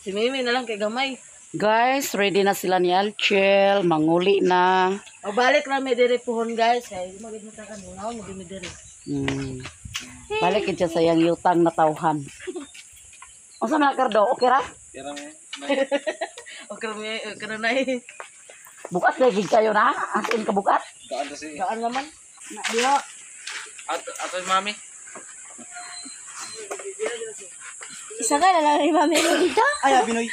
Si Mimi na lang kay gamay. Guys, ready na sila ni Alchel. Manguli na. O balik ra mi diri puhon, guys, kay magid mo ta kanungaw mo mi diri. Balik gid siya sa iyang yutang na tawhan. Unsa man na, Kardo? Okay ra? Okay ra mi, okay ra na eh. Bukat lagi kayo na? Asin ka bukat? Daan to si Gaan naman. Na diha. Ato ato si mami. Isa ka na lang ni Mami dito. Ay, Binoy.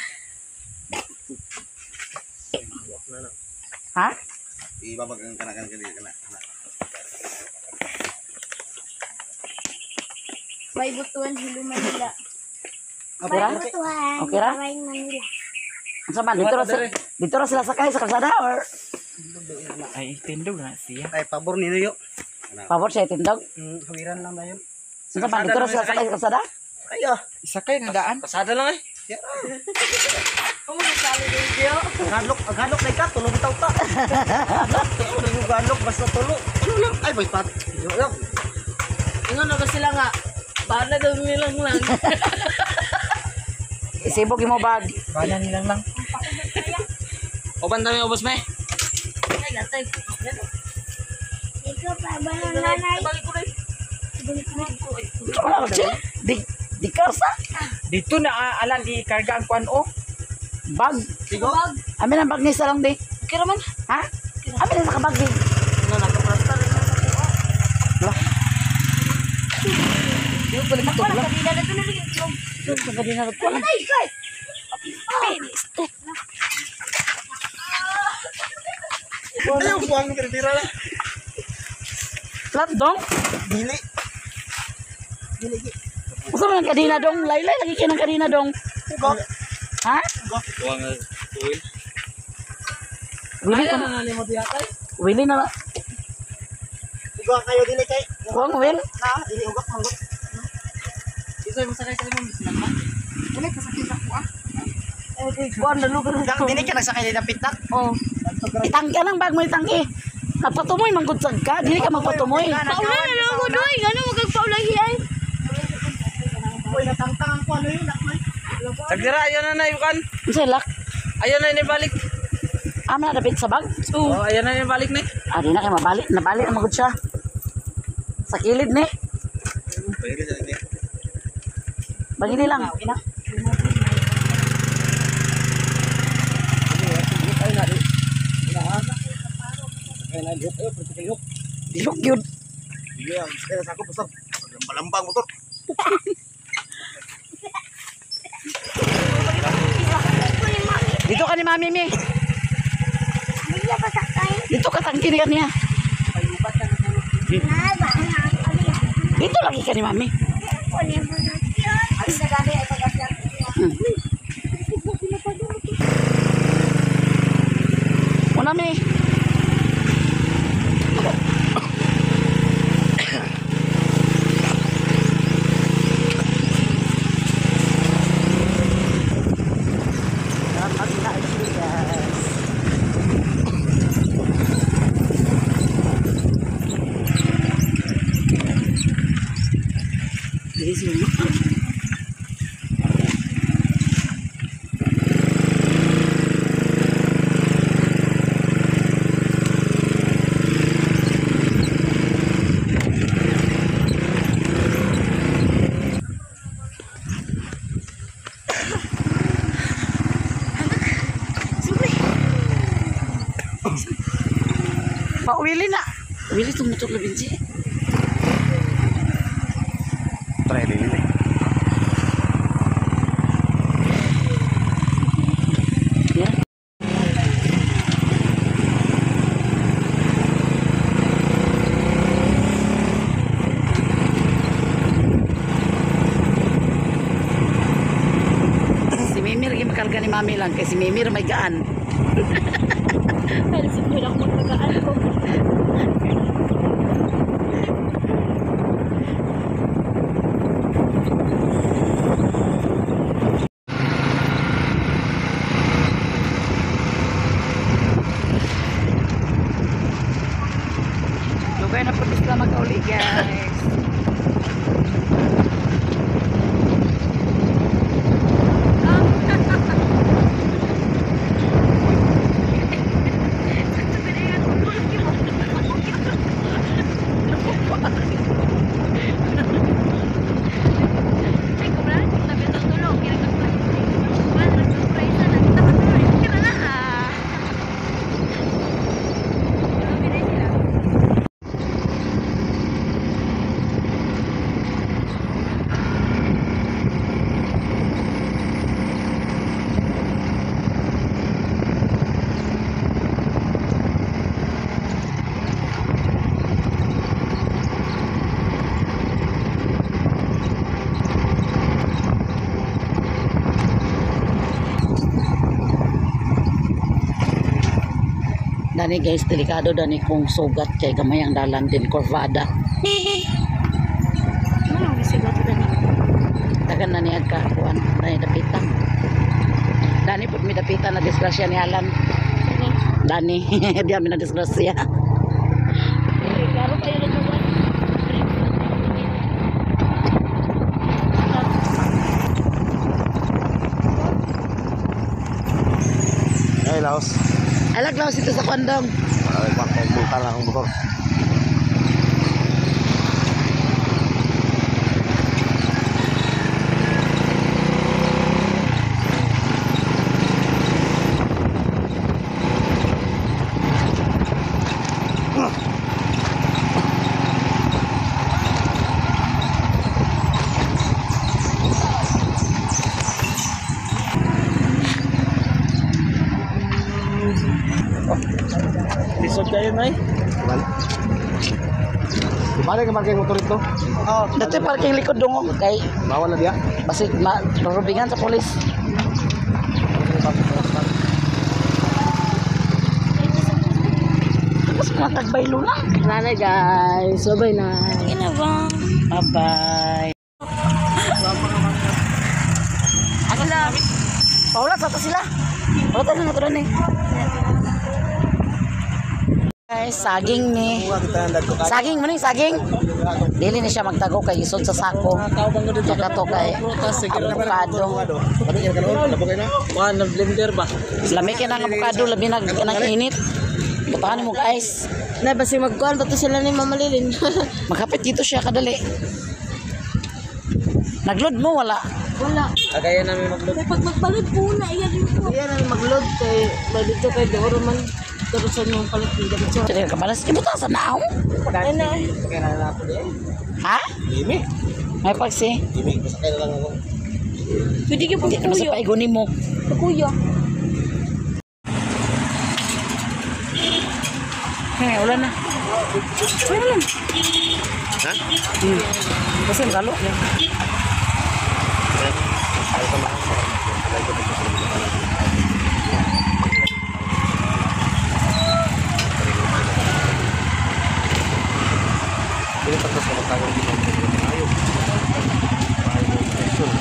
Ha? Ibabag ang kana kana kana kana. May Butuan, Hilo, Manila. Okay ra? May Butuan. Okay ra? May Manila. Unsa man dito ra sila sakay sa kalsada or Ay, tindog na siya. Ay, pabor ni Nuyo. pabor siya tindog? Hawiran lang na yun. Unsa man dito ra sila sakay sa kalsada? Ay, ah. Isakay nga daan. Pasada lang eh. Gadlok, gadlok na ka, tulog taw ta. Tulog gadlok basta tulo. Ano lang? Ay, boy pat. Yo lang. Ingon na ba sila nga? Paano daw nilang lang? Isibog imo bag. Bana nilang lang. Oban dami ubos me. Ay, latay. Ikaw pa ba ng nanay? Balik ko rin. Unsa man Alchel? Di di karsa? Dito na alan di karga ang kuan o. Bag. Sigo. Amin ang bag ni isa lang di. Okay ra man. Ha? Amin ang sa kabag di. Ano nakaprasta rin sa kuha. Lah. Di ko balik ito. Wala kanina na tuloy yung itlog. Sa kadina ko lang. Ay, guys! Ay, buwang tira lang. Flat dong. Dili. Dili. Unsa man ang kadina dong? Laylay lagi kay ng kadina dong. Ugak. Ha? Buwang oil. Wili Ay, ka ano na nimo diha tay? Wili na. Ugak kayo dili kay. Kuwang will. Na, dili ugak manggot. Isoy mo sakay sa imong bisnan man. Wala ka sakay sa kuan. Eh, kay kuan na lugar. Ugak dili ka nagsakay dili pitak. Oh. Itangka lang bag mo itangki. Nagpatumoy manggod sad ka, dili ka magpatumoy. Paula na lang ako doy. Gano'n magkagpaulahi ay. Uy, natangtang ang kuan yun, nakmay. Sagdira ayo na na yukan. Unsa lak? Ayo na ni balik. Ama na dapit sa bag. Oh, ayo na ni balik ni. Ah, di na kay mabalik, nabalik na magud siya. Sa kilid ni. Bagini lang. Lihok yun. Iya, kaya sa ako basta lambang motor. Dito ka ni Mami mi. Hindi pa sakay. Dito ka tangki ni kaniya. Na ba? Dito lagi ka ni Mami. Una mi. Dili siya mo. Pauwili na. Wili tumutok na binsi. Try dili. Yeah. Si Mimir lagi makarga ni Mami lang kay si Mimir may gaan. Pero siguro ako magpagaan ko. Dugay na po sila magkauli, guys. Dani guys, delikado dani kung sugat kay gamay ang dalan din Corvada. Ano gisigaw to dani? Tagan na niya ka kuan dani dapitan. Dani pud mi dapitan na disgrasya ni Alan. Dani. Dani, di amin na disgrasya. Klaro kayo na tuwan. Ay, laos. Alag laos ito sa kondom. Ay, multa lang ang motor. Lisod kayo nay. Balik. Balik ka parking motor ito. Oh, Dito yung parking likod dong oh. Kay Bawal na diya. basig ma rurubingan sa polis. Tapos mga tagbaylo na. Nanay guys, sabay na. Ina ba? Bye-bye. Wala. Paula, sa to sila. Wala tayo na eh. Guys, saging ni. Saging man ni, saging. Dili ni siya magtago kay isod sa sako. Nakato kay avocado. Kuan na blender ba? Lami kay nang avocado, labi nag nang init. Butahan mo guys. Nay, basi magkuhan pa to sila ni Mama Lilin. Maghapit dito siya kadali. Nagload mo wala. Wala. Kagaya namin magluto. Kaya pag magbalod po na, iyan yun po. Iyan ang magload kay may dito kay Doro man. Terusan yung palit ng damit siya. Dili ka balas ibutasan na ako. Ay na. Ha? Limi. May pagsi. Limi, masakay na lang ako. Pwede kayo Hindi ka na sa pagkuyo. paiguni mo. Pagkuyo. Eh, wala na. Wala lang. Ha? Kasi ang galo. Dili pagkas na magtagong di mo maayo. Maayo mo pressure.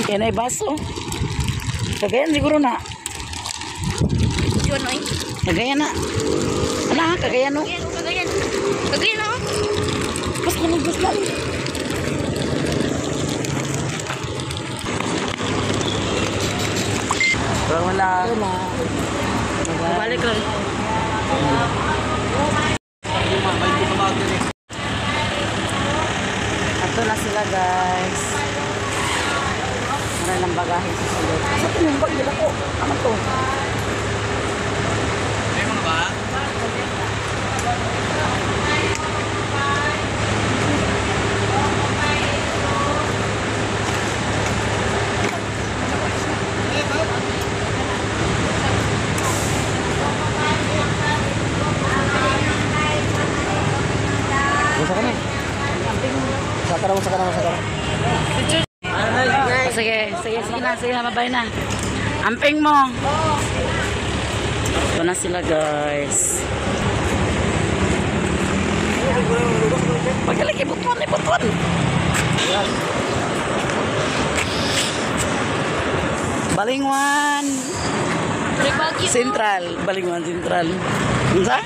Kaya na baso. Kagayan siguro na. Yun, oy. Kagayan na. Ano ha? Kagayan no? Kagayan, kagayan. Kagayan, oh. Bas na bas na. Wala. Balik lang. Ato na sila guys. Maraming ng bagahe sa sulod. Sa tinumbag nila ko. Ano to? May mga ba? Masa ka na? Saka na, saka na, saka na. Sige, sige, sige na, sige na, babay na. Amping mo. Ito na sila guys. Pagaling, ibutuan, ibutuan. Balingwan Rebagyo. Central. Balingwan Central. Unsa?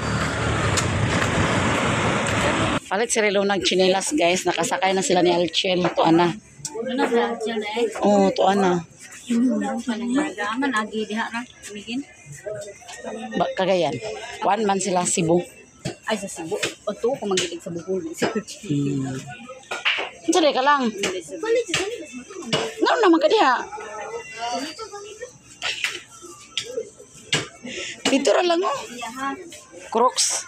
Palit si Relo ng chinelas guys. Nakasakay na sila ni Alchel. Tuan na. Ano sa dyan eh? Oo, tuan na. Man, agi diha na. Amigin. Ba, Cagayan. One man sila Cebu. Ay, sa Cebu. O to, kung magilig sa Bohol. Unsa di ka lang? Ngano naman ka diha? Dito ra lang oh. Crocs.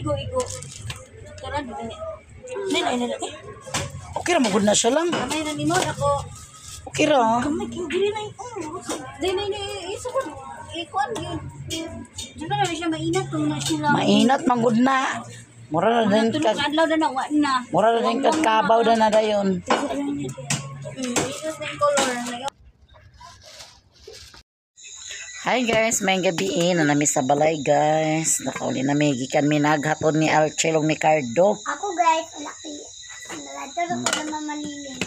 Igo-igo. Tara dili. Nila nila te. Okay ra magud na siya lang. Kamay na nimo ako. Okay ra. Kamay kay dili na oh. Dili na iso ko. Ikuan yun. Diyan na siya mainat kung na sila. Mainat magud na. Mura na din Tulog kag adlaw na na wa na. mura na din kag kabaw na na dayon. Isos na yung color. Hi guys, may gabi eh, na nami sa balay guys. Nakauli na mi gikan mi naghatod ni Alchelong ni Cardo. Ako guys, laki. Naladto ko na mamaliling.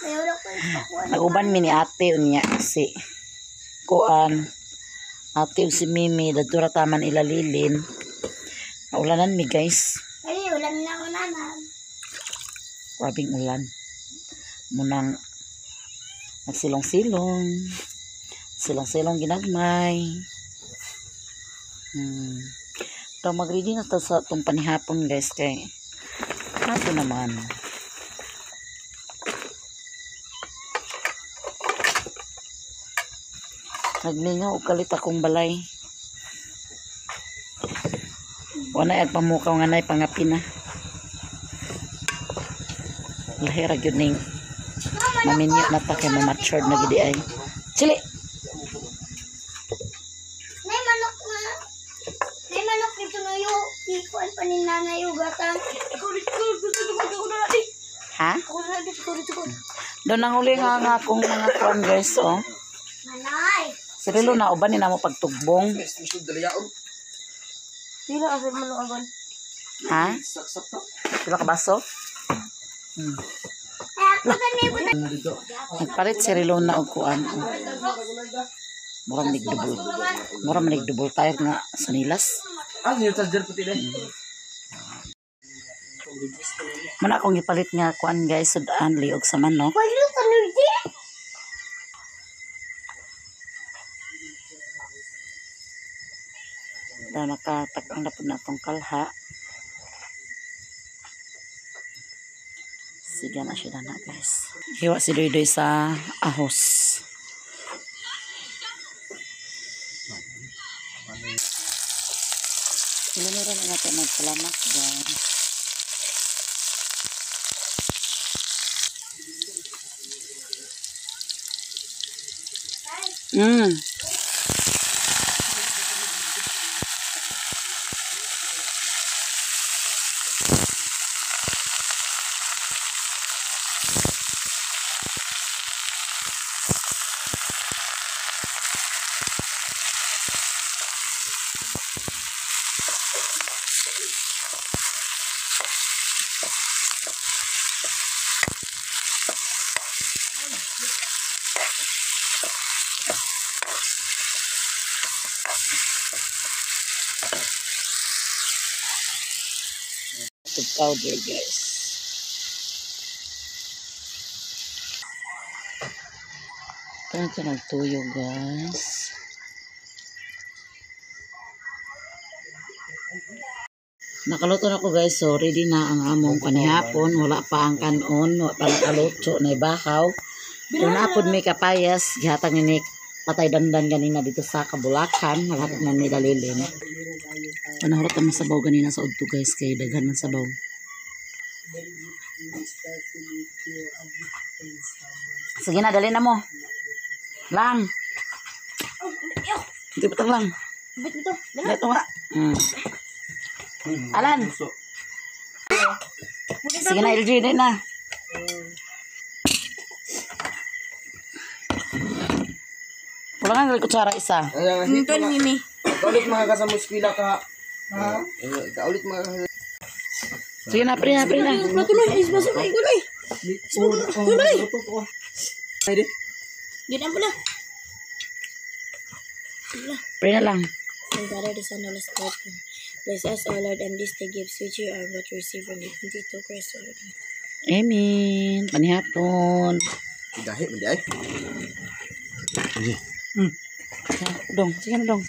Kaya wala ko ipakuha. Naguban mi ni ate unya si kuan. Ate ug si Mimi dadto ra taman ilalilin. Naulanan mi guys. Ay, ulan na ako naman. Grabing ulan. Munang nagsilong-silong. Silong-silong ginagmay. Daw mag-ready na ta sa itong panihapon guys kay ato naman. Nagmingaw og kalit akong balay. Wala ay pamukaw nga nay pangapin na. Lahira gyud ning maminyo na ta kay mamatured na gid ay. Chili. May manok na. May manok dito na yung ikuan pa ni nanay ugatan. Ha? Doon ang huli nga nga akong mga kuan guys oh. Manay! Sirilo na uban ni namo pagtugbong. Pila asa man ang Ha? Pila ka baso? Ay, ako gani ko na. Nagpalit si Rilona og kuan. Oh. Murag nigdubol. Murag man nigdubol tayo nga sa nilas. Ah, yung charger puti na. Muna akong gipalit nga kuan guys sudan liog sa manok. Walo ka nurdi. Daw nakatakang na po na itong kalha. Sige na siya na guys. Hiwa si Doydoy sa ahos. Ilunuran na natin magsalamat guys. The powder guys. Ito nagtuyo guys. Nakaluto na ko guys, so ready na ang among panihapon. Wala pa ang kanon, wala pa nakaluto na ibakaw. Una pod may kapayas, gihatag ni Nick patay dandan ganina dito sa Kabulakan, malapit na nila lilin. Panahurot ang sabaw ganina sa udto guys, kay daghan man sabaw. Sige na, dali na mo. Lang. Hindi pa lang. Ito nga. Alan. Sige na, LG, dali na. Wala nga kutsara isa. Ito ni Mimi. Kaulit mga kasama eskwela ka. Ha? Kaulit mga Sige na, pre na, pre na. Tuloy, is maso na igulay. Pwede. Ginam mo na. Pre na lang. And Father, the Son, Holy Spirit. Bless us, O Lord, and these thy gifts which we are about to receive from thee, through Christ our Lord. Amen. Panihapon. Gahi man di ay. Dong, sige na dong.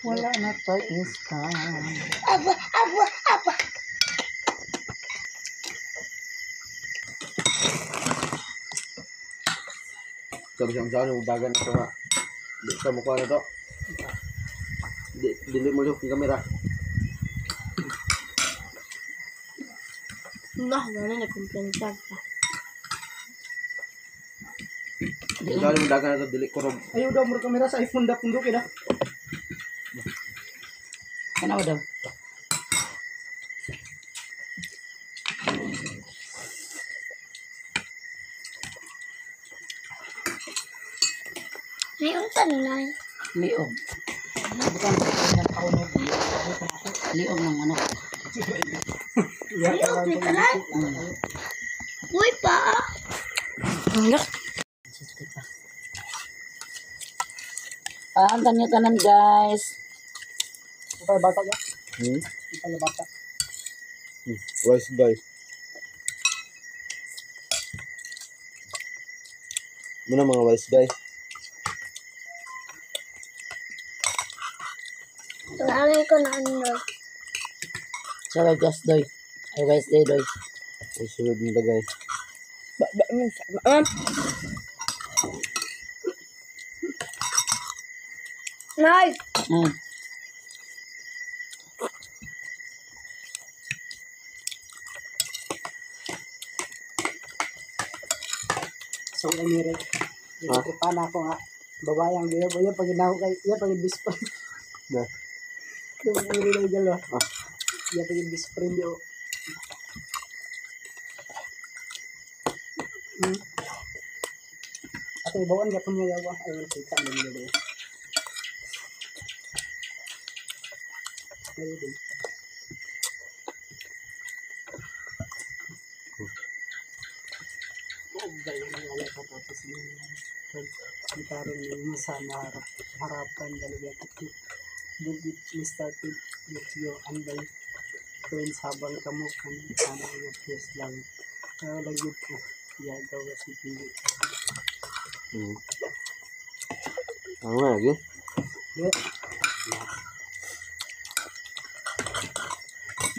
Wala na to iska. Aba, aba, aba. Sabi siya, saan yung dagan na ito nga. Di sa mukha na to. Di, dili mo yung kamera. Nah, wala na kumpiyansa pa. Di saan yung dagan na to, dili ko rob. Ayaw daw mo kamera sa iPhone da pundo kay da. Ano daw? May unsa ni Nay? Liog. Bukan ng paunog. Liog ng ano. Liog ni tanan. Uy pa. Paantan niyo tanan guys. Ito bata ya. Hmm? Ito bata. Wise guy. Muna mga wise guy. Tulangin ko na ano. Siya gas doy. Ay wise day doy. Ay, sunod nila guys. Nay! So ay mire. Dito pa na ako nga. Babae ang gaya boy pag inako kay iya pag best friend. Na. Yung mire na galo. Iya pag best friend yo. Ate bawaan gyapon niya yawa. Ay wala kita man niya daw. Ay din. Gitaran ninyo sa harap, harapan dalawa tikit. Don't get me started with your anday friends habang kamo kan ano yung face lang. Kaya lagi ko yagawa si Pili. Ano nga lagi? Yeah.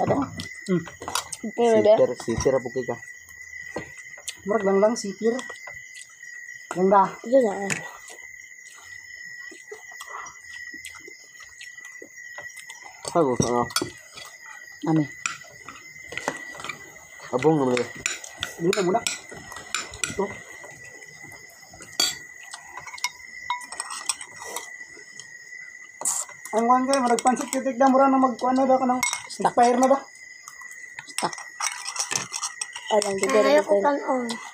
Ano? Sitir, sitir po ka. Murag lang lang sitir. Lang da. Ito na. Ay, gusto na. Ami. Abong naman eh. Dili na muna. Ito. Ang kuan kay murag pansit titik da mura na magkuan na daw kanang expire na ba? Stuck. Alang, di Ayaw ko kanon.